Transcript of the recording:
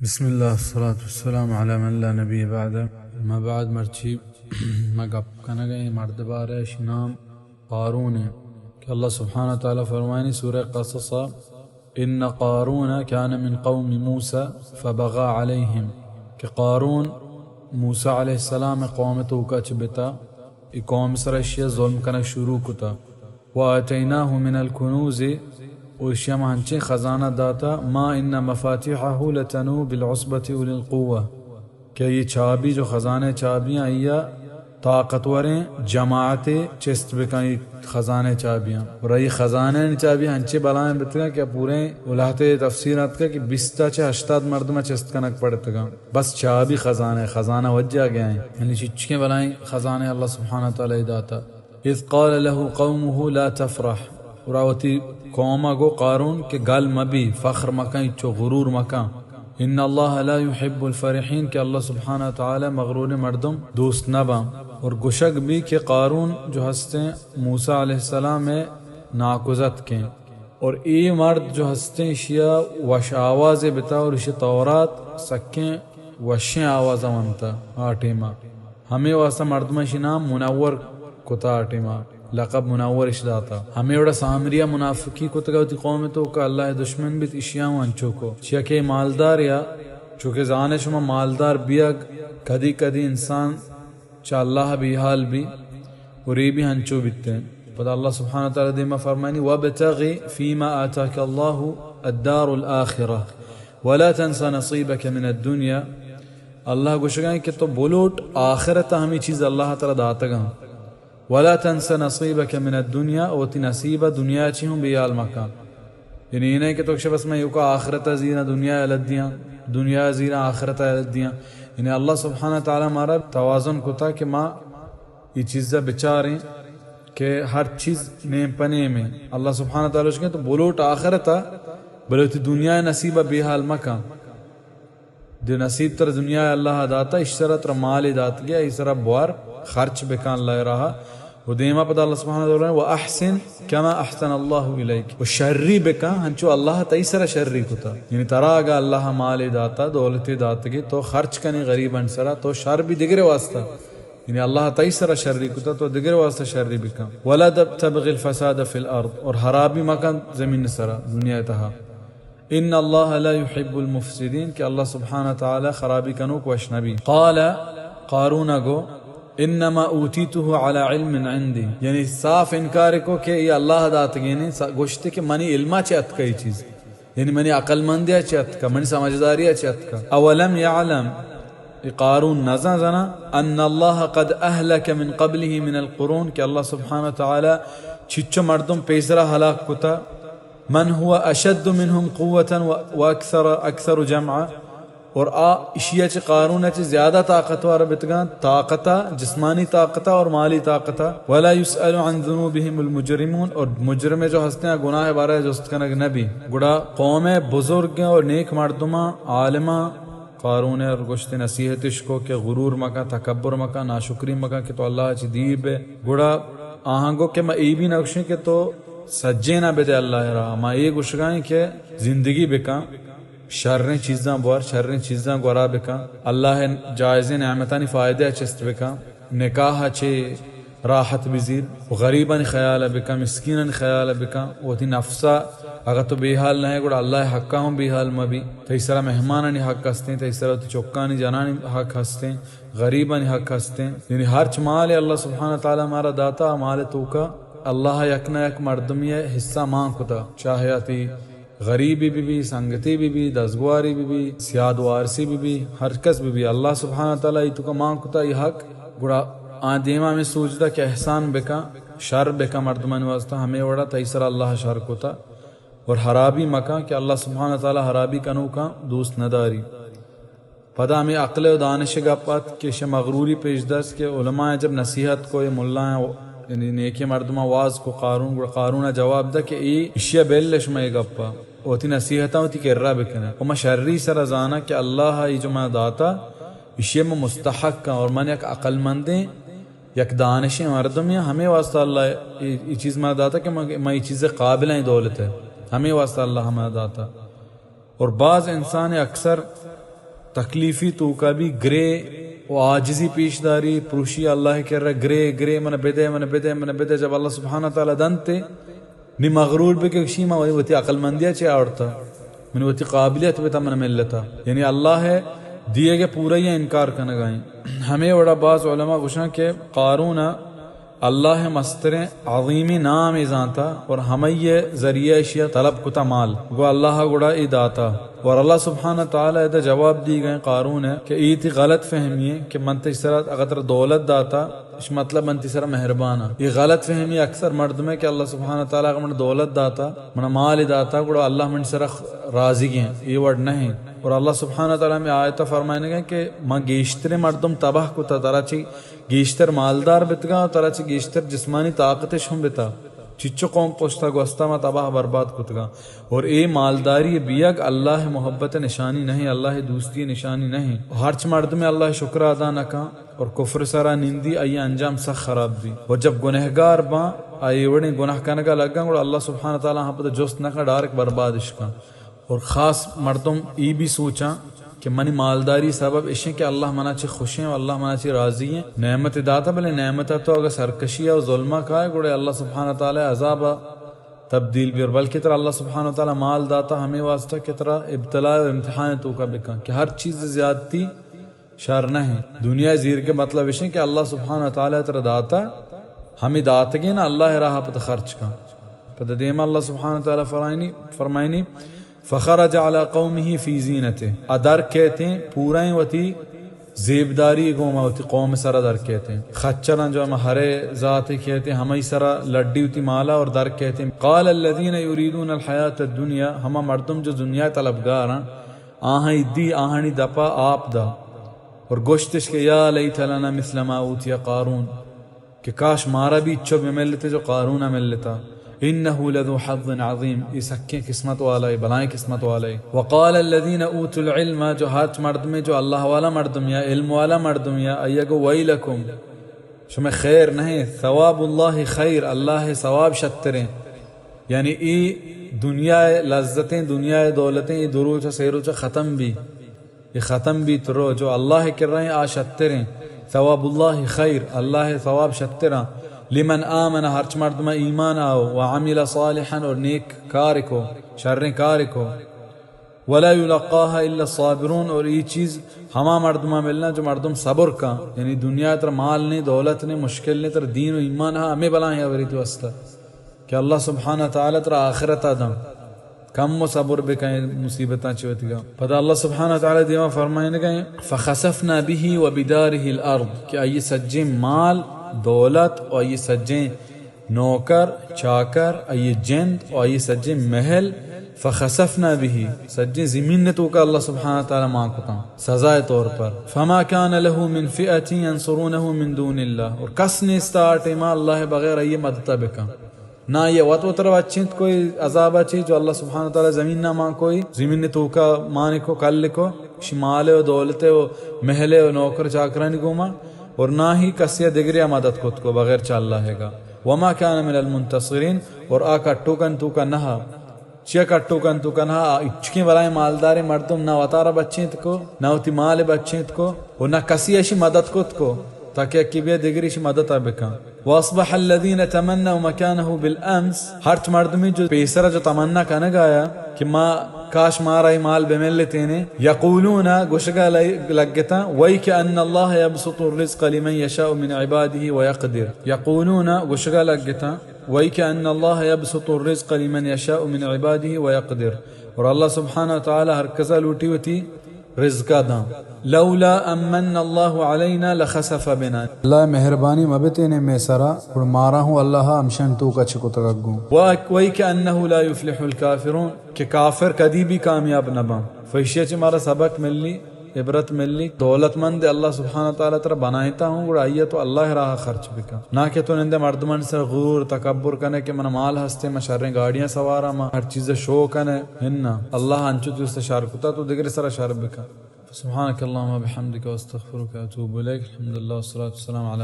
بسم اللہ، الصلاة والسلام علی من لا نبی بعد۔ ما بعد، مرچی ما گپ کنگ ءَ ایں مرد بارہ، اشی نام قارون ایں کہ اللہ سبحانہ و تعالی فرمائنی سورہ قصص، ان قارون کان من قوم موسی فبغى علیہم، کہ قارون موسی علیہ السلام قوم توکا چہ بتا، ای قوم سر اشیا ظلم کنگ شروع کتا۔ وآتیناہ من الکنوز، و اشیا ما ہنچیں خزانہ داتا، ما ان مفاتیحہ لتنوء بالعصبۃ اولی القوۃ، کہ یہ چابی، جو خزانہ چابیاں، آئیا طاقتوریں جماعتے چست بکن یہ خزانہ چابیاں۔ اور یہ خزانہ چابی ہنچے بلائیں بتگاں کہ پوریں الہتے تفسیر آتکا کہ بیستا چہ ہشتاد مردم چست کنگ پڑتگاں۔ بس چابی خزانہ، خزانہ وجہ گیا ہیں۔ یعنی چچکیں بلائیں خزانہ اللہ سبحانہ تعالی داتا۔ اذ قال له قومه لا تفرح، اور وتی قوم گو قارون کہ گل مبی، فخر مکن، چو غرور مکن۔ ان اللہ لا يحب الفرحین، کہ اللہ سبحانہ تعالی مغرور مردم دوست نباں۔ اور گشگ بی کہ قارون جو ہستیں موسی علیہ السلام ناکوزتکیں۔ اور اے مرد جو ہستیں اشیا وش آوازے بتا اور اشی تورات سکیں وشیں آوازا ونتا آ ٹیما۔ ہمے واسطہ مردماں اشی نام منور کتا آ ٹیما، لقب منور اش داتا۔ ہمے وڑا سامریا منافقی کتگا وتی قوم توکا، اللہ دشمن بیت، اشیا ہم انچو کو۔ چیا کہ مالدار یا، چونکہ زانے شما مالدار بیگ کدی کدی انسان چہ اللہ بے حال بی، اور اے بھی ہنچو بیتے۔ پدا اللہ سبحانہ وتعالی دیما فرمانی، وابتغ فیما آتاک اللہ الدار الآخرہ ولا تنس نصیبک من الدنیا۔ اللہ گوشگائیں کہ تو بلوٹ آخرت ہمیں چیز اللہ ترا داتگاں۔ ولا تنس نصیبک من الدنیا، وتی نصیب دنیا چی ہوں بے حال مکن۔ یعنی اے نہ کہ تو گشے بس من یوکا آخرت ء زیراں، دنیا ء لدیاں، دنیا ء زیراں، آخرت ء لدیاں۔ یعنی اللہ سبحانہ تعالی مارا توازن کتا کہ ما اے چیز ء بچاریں کہ ہر چیز نیم پہ نیم ایں۔ اللہ سبحانہ تعالی گوشگیں تو بلوٹ آخرت ء، بلے وتی دنیا ء نصیب ء بے حال مکن۔ دے نصیب تر دنیا ء اللہ ء داتا، ایش سرا ترا مالے داتگے، ای سرا بوار خرچ بکن اللہ ء راہ ء۔ و دیما پدا اللہ سبحانہ وتعالی، و احسن کما احسن اللہ الیک، و شری بکن ہنچو اللہ تئی سرا شری کتا۔ یعنی ترا اگا اللہ مالے داتا، دولتے داتگے، تو خرچ کنے غریبان سرا، تو شر بھی دگرے واسطہ۔ یعنی اللہ تئی سرا شری کتا، تو دگرے واسطہ شری بکن۔ ولا تب-، تبغ الفساد فی الارض، اور حرابی مکن زمین سرا، دنیا تہا۔ ان اللہ لا یحب المفسدین، کہ اللہ سبحانہ تعالی خرابی کنوک وش نبی۔ قال، قارون گو، انما اوتیتہ علی علم عندی، یعنی صاف انکار کو کہ یہ اللہ داتگینے، سا-، گوشتے کہ منی علما چہ اتکا یہ چیز، یعنی منی عقل مندیا چہ اتکا، منی سمجھداریا چہ اتکا۔ اولم یعلم، اے قارون نزان زنا، ان اللہ قد اہلک من قبلہ من القرون، کہ اللہ سبحانہ تعالی چچو مردم پیسرا ہلاک کتا، من هو اشد منهم قوة و، و اکثر، اکثر جمعا، اور آ اشیا چہ، قارون چہ زیادہ طاقتور بتگاں، طاقتا، جسمانی طاقتا اور مالی طاقتا۔ ولا يسأل عن ذنوبهم المجرمون، اور مجرم جو ہستیں آ گناہ بارہ جست کنگ نبی۔ گڑا قوم بزرگ اور نیک مردماں، عالماں، قارون ء گوشت نصیحتش کو کہ غرور مکن، تکبر مکن، ناشکری مکن کہ تو اللہ چہ دیر بے۔ گڑا آہاں گو کہ ما ای بھی نہ گوشیں کہ تو سجینا بدے اللہ ء راہ، ما اے گوشگائیں کہ زندگی بکن، شریں چیزاں بور، شریں چیزاں گورا بکن، اللہ ء جائزیں نعمتانی فائدہ چست بکن، نکاح چے راحت بزیر، و غریبانی خیال ء بکن، مسکینانی خیال ء بکن، وتی نفس ء اگاں تو بے حال نہ ئے، گڑا اللہ ء حق ء ہم بے حال مہ بی۔ تئی سرا مہمانانی حق ہستیں، تئی سرا وتی چکانی جنانی حق ہستیں، غریبانی حق ہستیں۔ یعنی ہرچ مال اللہ سبحانہ تعالی مارا داتا، آ مال توکا اللہ یک نہ یک مردمی ء حصہ مان کتا، چاہے آتی غریبی بہ بی، سنگتی بہ بی، دزگواری بہ بی، سیاد وارثی بہ بی، ہر کس بہ بی، اللہ سبحانہ تعالی ای توکا مان کتا ای حق، گڑا آ دیما ہمیں سوچ دا کہ احسان بکن، شر بکن مردمانی واسطہ، ہمیں وڑا تئی سرا اللہ شر کتا۔ اور حرابی مکن کہ اللہ سبحانہ تعالی حرابی کنوکاں دوست نداری۔ پدا ہمیں عقل و دانش گپ ات کہ شہ مغروری پیش داشت کہ علماء جب نصیحت کو، یہ ملائیں، یعنی نیکیں مردماں واز کو قارون، گڑا قارون جواب دا کہ اے اشیا بل شما یہ گپا، وتی نصیحتاں وتی کرا بکنے۔ و ما شری سرا زانا کہ اللہ ای جو ما داتا، اشیا ما مستحق کن اور من یک عقل مندیں، یک دانشیں مردمے، ہمیں واسطہ اللہ ای، ای چیز ما داتا کہ ما، ما ای چیز قابل ہیں دولت ہے، ہمیں واسطہ اللہ ہمیں داتا۔ اور بعض انسان اکثر تکلیفی توکا بی، گرے و عاجزی پیش داری، پروشی اللہ کرا، گرے، گرے، من بدے، من بدے، من بدے۔ جب اللہ سبحانہ تعالی دنتے، نی مغرور بہ کہ گشی، ما وتی عقل مندیا چے آورتا، منی وتی قابلیت بتا، من ملتا۔ یعنی اللہ دیگے پورا یہ انکار کنگائیں۔ ہمیں وڑا بعض علماء گوشاں کہ قارون اللہ مستریں عظیمی نام ای زانتا اور ہمئی ذریعہ اشیا طلب کتا مال، گو اللہ گڑا ای داتا۔ اور اللہ سبحانہ تعالی ادا جواب دی گئے قارون ہے کہ ای تی غلط فہمی ہے کہ من تی سرا اگر ترا دولت داتا، اش مطلب من تی سرا مہربان ہاں۔ یہ غلط فہمی اکثر مردم ہے کہ اللہ سبحانہ تعالی اگر من دولت داتا، من مال داتا، گڑا اللہ من سرا راضی ہیں، یہ وڑ نہیں۔ اور اللہ سبحانہ تعالی میں آیت فرمائنے گئے کہ من گیشتر مردم تباہ کتا، ترا چی گیشتر مالدار بتگا، ترا چی گیشتر جسمانی طاقتش ہم بتا۔ چچو قوم پشتا گوستا ما تباہ برباد کتگا۔ اور اے مالداری بیگ اللہ محبت نشانی نہیں، اللہ دوستی نشانی نہیں۔ ہرچ مردم اللہ شکر ادا نہ کن اور کفر سرا نندی، آئی انجام سخ خراب بی۔ اور جب گنہگار باں، آئی وڑیں گناہ کنگا لگا، گڑا اللہ سبحانہ تعالی ہاں پتہ جست نہ کن، ڈائریکٹ بربادش کن۔ اور خاص مردم ای بھی سوچاں کہ منی مالداری سبب اشیں کہ اللہ منا چی خوشیں و اللہ منا چی راضی ہیں۔ نعمت داتا، بلے نعمت تو اگر سرکشی و ظلمہ کائے، گڑے اللہ سبحانہ تعالی عذاب تبدیل بیر، بلکہ ترا اللہ سبحانہ تعالی مال داتا ہمیں واسطہ کہ ترا ابتلاء و امتحان توکا بکن کہ ہر چیز زیادتی شر نہ ہیں۔ دنیا زیر کے مطلب اشیں کہ اللہ سبحانہ تعالی ترا داتا، ہمیں داتگیں نا، اللہ راہ پتہ خرچ کن۔ پتہ دیما اللہ سبحانہ تعالی فرمائنی، فرمائنی، فخرج علی قومه فی زینته، ا در کیتیں پورائیں وتی زیبداری گوما وتی قوم سرا در کیتیں۔ خچراں جو ہم ہرے ذاتے کیتیں، ہمئی سرا لڈی وتی مالا اور در کیتیں۔ قال الذین یریدون الحیات الدنیا، ہما مردم جو دنیا طلبگاراں، آہاں دی آہانی دپا آپ دا اور گوشتش کہ یا لیت لنا مثل ما اوتی قارون، کہ کاش مارا بھی چو بملتے جو قارون ملتا۔ انه لذو حظ عظیم، یہ سکیں قسمت والا ہے، بلائیں قسمت والا ہے۔ وقال الذین اوتوا العلم، جو ہرچ مردمے جو اللہ والا مردم یا علم والا مردم یا، ایگو ویلکم، شمے خیر نہیں، ثواب اللہ خیر، اللہ ثواب شتریں۔ یعنی ای دنیا لذتیں، دنیا دولتیں، ای دو روچ سے روچ ختم بھی۔ یہ ختم بیت رو، جو اللہ کرائیں آ شتریں۔ ثواب اللہ خیر، اللہ ثواب شتراں۔ لمن آمن، ہرچ مردم ایمان آو، وعمل صالحا، اور نیک کار کو، شریں کار کو۔ ولا یلقاها الا الصابرون، اور یہ چیز ہما مردمہ ملنا جو مردم صبر کا، یعنی دنیا تر مال نے، دولت نے، مشکل نے، تر دین و ایمان ہا، ہمیں بلائیں اوریت واسطہ کہ اللہ سبحانہ تعالی ترا آخرت داں۔ کم و صبر بکن مصیبتاں چہ وتیگا۔ پدا اللہ سبحانہ تعالی دیما فرمائنگا، فخسفنا به وبداره الارض، کہ آئی سجیں مال، دولت و آئی سجیں نوکر، چاکر، آئی جند و آئی سجیں محل، فخسفنا به، سجیں زمین نے توکا اللہ سبحانہ تعالی مان کتاں سزائے طور پر۔ فما كان له من فئة ينصرونه من دون الله، اور کس نیستا آ ٹیما اللہ بغیر آئی مدتا بکن۔ نہ یہ وت وتر بچینت کوئی عذاب چی جو اللہ سبحانہ تعالی زمین نہ مان کوئی، زمین نے توکا مان کو، کل کو، شی مال و دولت و محل و نوکر چاکرانی گوما، اور نہ ہی کسی دگری مدد کت کو بغیر چا اللہ گا۔ وما كان من المنتصرين، اور آ کٹوکن توکا نہ، چیا کٹوکن توکا نہ، آ اچکیں بلائیں مالداریں مردم نہ وتارا بچینت کو، نہ وتی مال بچینت کو، و نہ کسی اشی مدد کت کو، تاکہ یکی بیا دگری شی مدد بکن۔ واصبح الذين تمنوا مكانه بالامس، ہرچ مردمی جو پیسرا جو تمنا کنگایا کہ ما کاش مارا ای مال بملتینے، یقولون، گوشگا لگتاں، ويك أن الله يبسط الرزق لمن يشاء من عباده ويقدر۔ یقولون، گوشگا لگتاں، ويك أن الله يبسط الرزق لمن يشاء من عباده ويقدر۔ اور اللہ سبحانہ و تعالی ہر کسا لوٹی وتی رزقا داں۔ لولا أن من الله علينا لخسف بنا۔ اللہ مہربانی مبتینے میں سرا، اور مارا ہوں اللہ ہمشن توکا چکتگا گوں۔ و-، ويك أنه لا يفلح الكافرون، کہ کافر کدی بھی کامیاب نہ باں۔ فیشیا چہ مارا سبق ملی، عبرت ملی۔ دولت مند اللہ سبحانہ و تعالی ترا بنائیتا ہوں، گڑا آئیے تو اللہ راہ خرچ بکن۔ نہ کہ تو نندے مردمان سر غرور، تکبر کنے کہ من مال ہستے، من شریں گاڑیاں سوارا، من ہر چیز شو کنے۔ ہننا، اللہ انچو تو است شر کتا، تو دگر سر شر بکن۔ سبحانك اللهم وبحمدك واستغفرك واتوب اليك۔ الحمد لله والصلاة والسلام على